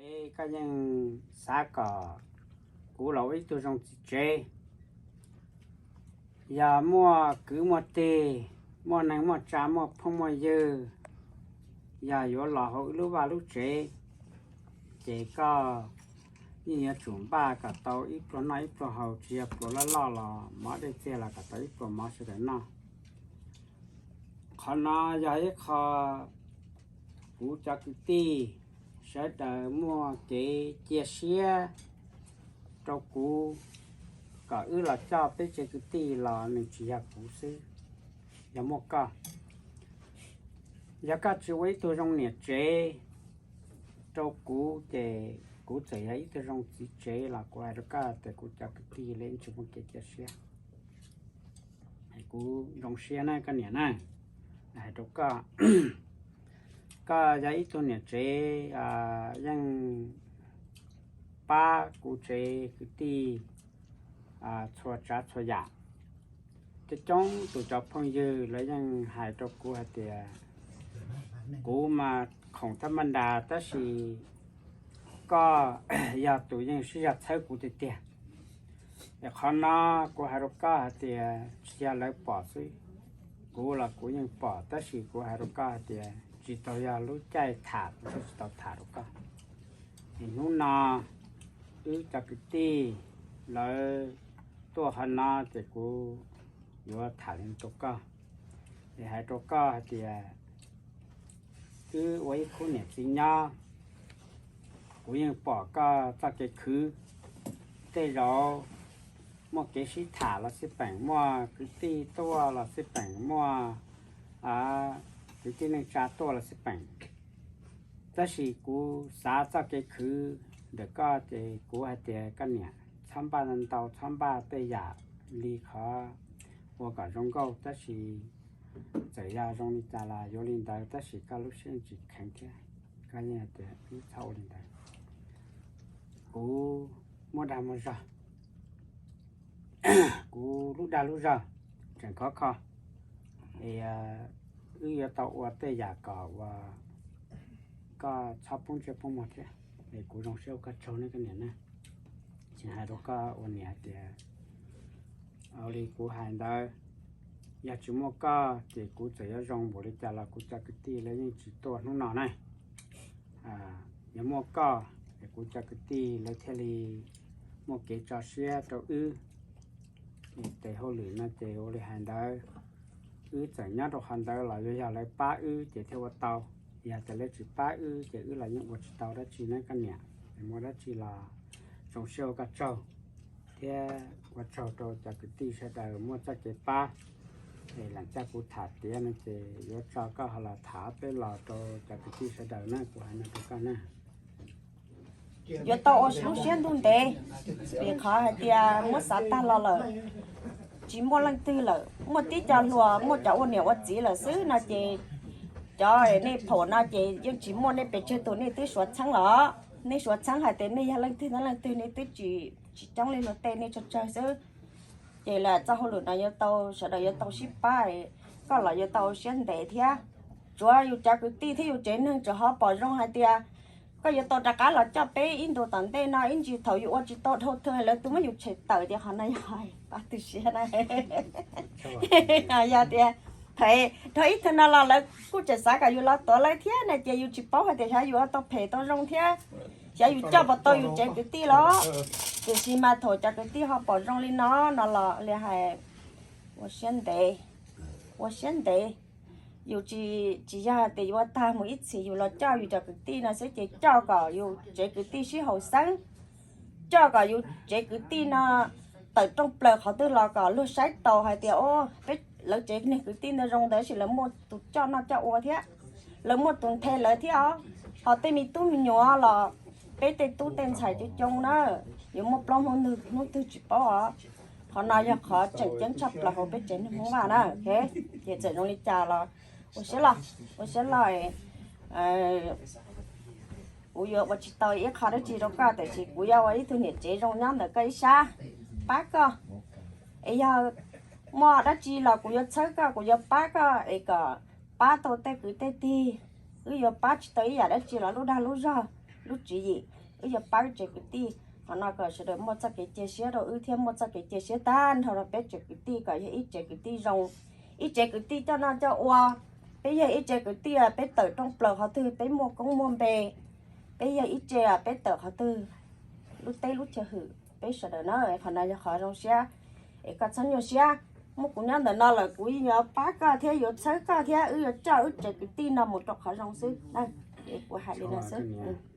Es koj yeej xav kom kuv los ua ib tug zoo txiv tsev, yog muaj kwv muaj tij, muaj neeg muaj tsav, muaj phooj muaj ywg, yog yuav los hauv wb lub vaj lub tsev, ces koj yeej yuav tsum npaj kom tau ib pluag noj ib pluag haus, tsis yog pluag loj loj los mov dej txiag los kom tau ib pluag mov sawv daws noj. Qhov no yog ib qho kuv cov kwv tij sawv daws muaj kev cia siab rau kuv, kom wb los coj peb tsev kwv tij los nws tsis yog kuv xwb, yog muaj koj. Yog koj tsis ua ib tug zoo niam tsev rau kuv ces kuv txawm yog ib tug zoo txiv tsev los kuv hais rau koj tias kuv cov kwv tij li tsis muaj kev cia siab. Kuv zoo siab na koj niam na, hais rau koj, koj yog ib tug niam tsev yeej pab kuv tsev kwv tij txhua tsav txhua yam. Coob coob tus cov phooj ywg lawv yeej hais rau kuv hais tias kuv mas khoom thab maj nras tab sis koj yog tus yeej sib zog txhawb kuv tiag tiag. Es qhov no kuv hais rau koj hais tias tsis yog lawv pom xwb, kuv los kuv yeej pom, tab sis kuv hais rau koj hais tias tsis tau yog lub caij tham kuv thiaj tsis tau tham rau koj. Es hnub no wb cov kwv tij lawv tuaj qhov no ces kuv yuav tham li rau koj, es hais rau koj hais tias wb ua ib khub niam txiv nyob, kuv yeej pom koj txoj kev khwv. Tej zaum muaj kev sib tham los xij peem, muaj kwv tij tuaj los xij peem, muaj kwv tij neej tsa tuaj los xij peem, tab sis kuv xav txoj kev khwv ntawm koj ces kuv hais tias koj niam, txhob npaj ntau, txhob npaj tej yam li qhov ua kom zoo nkauj, tab sis txawm yog zoo li cas los yuav li ntawd, tab sis koj lub siab tsis kheev thiab, koj yeej hais tias wb txhob ua li ntawd. Kuv muaj dag muaj zog, kuv lub dag lub zog tseem khov kho, es wb yuav tau ua tej yam kom uas koj txhob poob ntsej poob muag thiab. Es kuv zoo siab ua koj tsaug ne koj niam na. Tsis hais rau koj ua niam hais tias ua li kuv hais ntawd, yog tsis muaj koj ces kuv txawm yuav zoo npaum li cas los kuv cov kwv tij lawv yeej tsis tuaj hnub no na. Yog muaj koj es kuv cov kwv tij lawv thiaj li muaj kev tso siab rau wb. Tes hauj lwm no ces ua li hais ntawd, wb txawm nyob rau qhov ntawd los yuav yog lawv pab wb ces thiaj ua tau, yog tias lawv tsis pab wb ces wb los yeej ua tsis tau dab tsi na koj niam. Es muaj dab tsi los zoo siab ua koj tsaug, thiab ua tsaug rau cov kwv tij sawv daws muaj txoj kev pab. Es lam coj kuv tham tiav no ces yuav tso koj ho los tham ob peb los rau cov kwv tij sawv daws na, kuv hais no rau koj na. Yuav tau ua lub siab ntuj ntev, vim qhov hais tias muab xav tag los lawm, tsis muaj leej twg lawm, muaj tib co hluas muaj cov ua niam ua txiv lawm xwb no ces cov nej phaum no ces yeej tsis muaj, nej pes tsawg tus nej twb suav txheeb los, nej suav txheeb hais tias nej yog leej twg thiab leej twg, nej twb tsis, tsis coob li luag tej, nej tsawg tsawg xwb. Ces lam txoj hauj lwm no yuav tau, sawv daws yuav tau sib pab, koj los yuav tau siab ntev thiab. Tsuav yus cov kwv tij thiab yus tsev neeg tseem ho pom zoo hais tias koj yuav tau rov qab los coj peb ib ntus tom ntej no ib ntsis thaum yus ua tsis tau dhau thw lawv twb muab yus tshem tawm tias qhov no yog pab tu siab na. Yog tias phem dhau ib tug no los lawv kuj tseem xav kom yus los tuav lawv thiab na, ces yus tsis paub hais tias xyov yus ua tau phem tau zoo thiab, xyov yus coj puas tau yus tsev kwv tij los. Tiam sis mas thaum cov kwv tij ho pom zoo li no, no los li hais ua siab ntev, ua siab ntev. Yus tsis, tsis yog tias yuav tag mus ib txhis yus los coj yus cov kwv tij no xwb, ces coj kom yus tsev kwv tij sib haum xeeb, coj kom yus tsev kwv tij no tawm rooj plaws qhov twg los kom luag saib tau hais tias peb, lawv tsev neeg kwv tij ntawd zoo ntawd sis lawv muaj tus coj noj coj ua thiab, lawv muaj tus nthe lawv thiab os. Ho tej me tub me nyuam los peb tej tub tej ntxhais coob coob na, yuav muaj plaub hnub hnub twg tsis paub os. Qhov no yog qhov tseem ceeb tshaj plaws hauv peb tsev neeg Hmoob Vaj na. Ces txawm zoo li cas los ua siab loj, ua siab loj. Kuv yuav ua tsis tau ib qho dab tsi rau koj, tiam sis kuv yuav ua ib tug niam tsev zoo nyob ntawm koj ib sab, pab koj. Es yog muaj dab tsi los kuv yuav txhawb koj, kuv yuav pab koj es kom pab tau tej kwv tej tij. Wb yuav pab tsis tau ib yam dab tsi los lub dag lub zog, lub tswv yim, wb yuav pab wb tsev kwv tij. Qhov no kom sawv daws muaj txoj kev cia siab rau wb thiab muaj txoj kev cia siab tag nrho rau peb tsev kwv tij kom yog ib tsev kwv tij zoo, ib tsev kwv tij coj noj coj ua. Peb yog ib tsev kwv tij, peb tawm rooj plaws qhov twg peb muaj koob muaj npe. Peb yog ib tsev, peb tawm qhov twg lub teb lub chaw hwm peb sawv daws na. Qhov no yog qhov zoo siab, es koj txhob nyuaj siab. Muaj kuv nyob ntawm no lawm kuv yuav pab koj thiab yuav txhawb koj thiab wb yuav coj wb tsev kwv tij no mus rau qhov zoo xwb. Es kuv hais li no xwb.